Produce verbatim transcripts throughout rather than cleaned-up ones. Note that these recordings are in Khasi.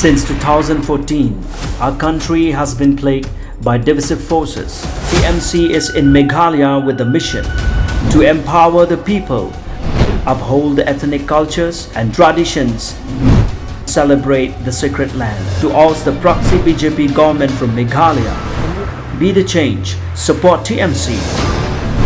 Since two thousand fourteen, our country has been plagued by divisive forces. T M C is in Meghalaya with the mission to empower the people, uphold the ethnic cultures and traditions, celebrate the sacred land. To oust the proxy B J P government from Meghalaya, be the change, support T M C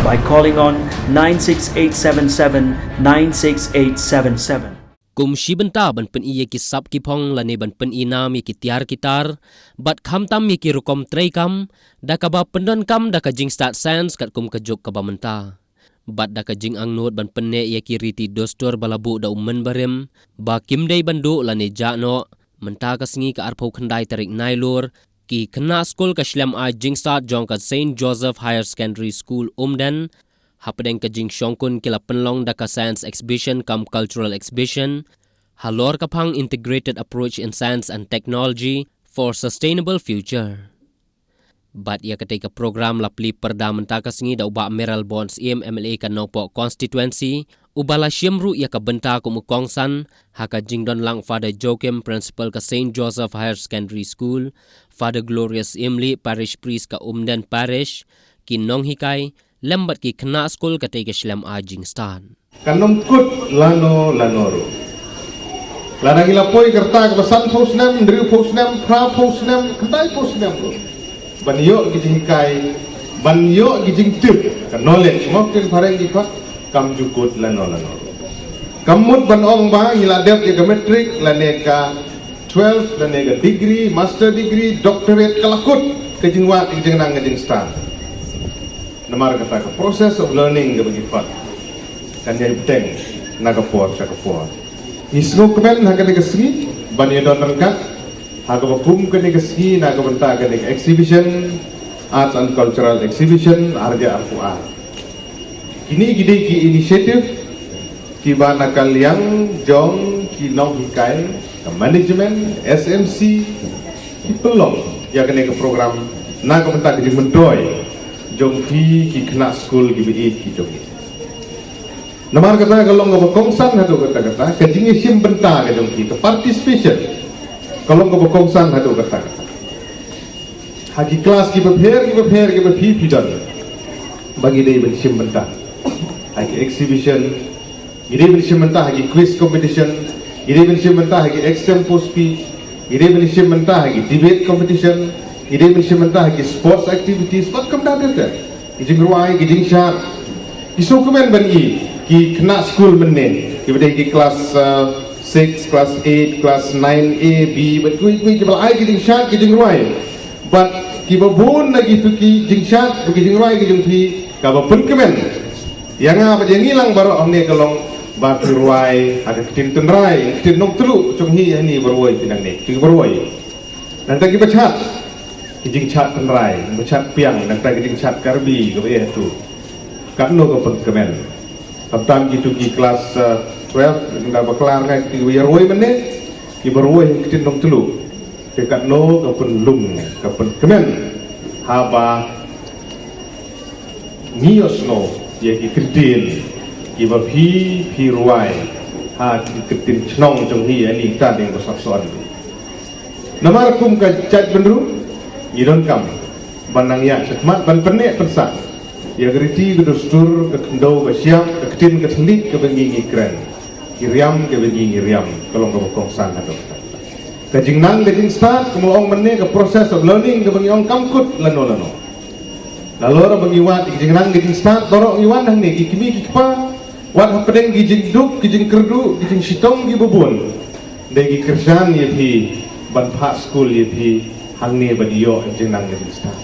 by calling on nine six eight seven seven nine six eight seven seven. Kum shi bynta ban pyni ïa ki sap ki phong lane ban pyni nam ïa ki tiar ki tar, bad khamtam ïa ki rukom treikam, da kaba pyndonkam da ka jingstad science katkum ka juk kaba mynta. Bad da ka jingangnud ban pynneh ïa ki riti dustur ba la buh da u mynbarim, ba kim dei ban duh lane jah noh, mynta ka sngi ka arphew khyndai tarik Nailur, ki khynnah skul ka shlem ai jingstad jong ka Saint Joseph Higher Secondary School Umden, hapdeng ka jingshongkun ki la pynlong da ka science exhibition cum cultural exhibition, halor ka phang integrated approach in science and technology for sustainable future. Bad ïa katei ka program la plie pyrda mynta ka sngi da u Bah Mayralborn Syiem M L A ka Nongpoh constituency, uba la shim ruh ïa ka bynta kum u kongsan, ha ka jingdon lang Father Joachim, Principal ka Saint Joseph Higher Secondary School, Father Glorious Syiem Lih, Parish Priest ka Umden Parish, ki nonghikai, lem bad ki khynnah skul katei ka shlem ai jingstad. Kan ym kut lano lano ruh. Lada ngi la poi ka rta kaba sanphew snem, hynriewphew snem, phraphew snem, khyndaiphew snem ruh, ban ïoh ki jinghikai, ban ïoh ki jingtip, ka knowledge, mo, ktien phareng ki khot, kam ju kut lano lano ruh. Kam mut ban ong ba ngi la dep ïa ka matric lane ka twelve lane ka degree, master degree, doctorate, ka la kut ka jingwad, ka jingnang, ka jingstad. Namar kata ka process of learning kaba ngi pat kan ïai bteng na ka por sha ka por. Ngi sngewkmen ha kane ka sngi ban ïadon ryngkat ha kaba kum kane ka sngi na ka bynta kane ka exhibition, Arts and Cultural Exhibition, arja arphew ar. Kine ki dei ki initiative kiba na ka liang jong ki nonghikai, ka management, S M C, ki pynlong ïa kane ka program na ka bynta ka jingmyntoi jong phi ki khynnah skul kiba ïeit ki jong ngi. Namar kata ka long kaba kongsan haduh katta katta, ka jingïashim bynta ka jong phi, ka participation ka long kaba kongsan haduh katta katta. Ha ki klas kiba pher kiba pher kiba phi phi don, ba ngi dei ban shim bynta ha ki exhibition, ngi dei ban shim bynta ha ki quiz competition, ngi dei ban shim bynta ha ki extempore speech, ngi dei ban shim bynta ha ki debate competition, ngi dei ban shim bynta ha ki sports activities, bad kam da ter ter, ki jingrwai, ki jingshad. Ngi sngewkmen ban i ki khynnah skul mynne kiba dei ki klas, uh, six, klas eight, klas nine A, B, bad kiwei kiwei kiba la ai ki jingshad, ki jingrwai. Bad kiba bun na kitu ki jingshad bad ki jingrwai ki jong phi, kaba pynkmen ïa nga bad ïa ngi lang baroh hangne ka long ba phi rwai ha ka ktien tynrai, ktien nongtluh jong hi hangne, ba rwai phi nangne, phi ba rwai. Nangta kiba shad, ki jingshad tynrai, ba shad piang, nangta ki jingshad Karbi kaba ïa tu. Katno ka pynkmen. Khamtam kitu ki klas, uh, twelve, nda bakla ngai kitu kiba ïa rwai mynne, kiba rwai ha ka ktien nongtluh. Te katno ka pynlong, ka pynkmen, haba ngi ïohsngew ïa ki kyntien kiba phi, phi rwai ha ki kyntien chnong jong hi, ani ta ding ba sap son. Namar kum ka jaitbynriew ngi donkam ban nang ïa shakhmat ban pynneh pynsah ïa ka riti ka dustur, ka khyndew ka shyiap, ka ktien ka thylliej kaba ngi ngi kren, ki riam kaba ngi ngi riam, ka long kaba kongsan haduh. Ka jingnang ka jingstad, kumba ong mynne, ka process of learning kaba ngi ong kam kut lano lano. Nalor ba ngi wad ki jingnang ki jingstad, baroh ngi wan hangne, ki kmie ki kpa, wat hapdeng ki jingduk, ki jingkyrduh, ki jingshitom kiba bun. Dei ki kyrshan ïa phi ban phah skul ïa phi hangne ban ïoh ki jingnang ki jingstad.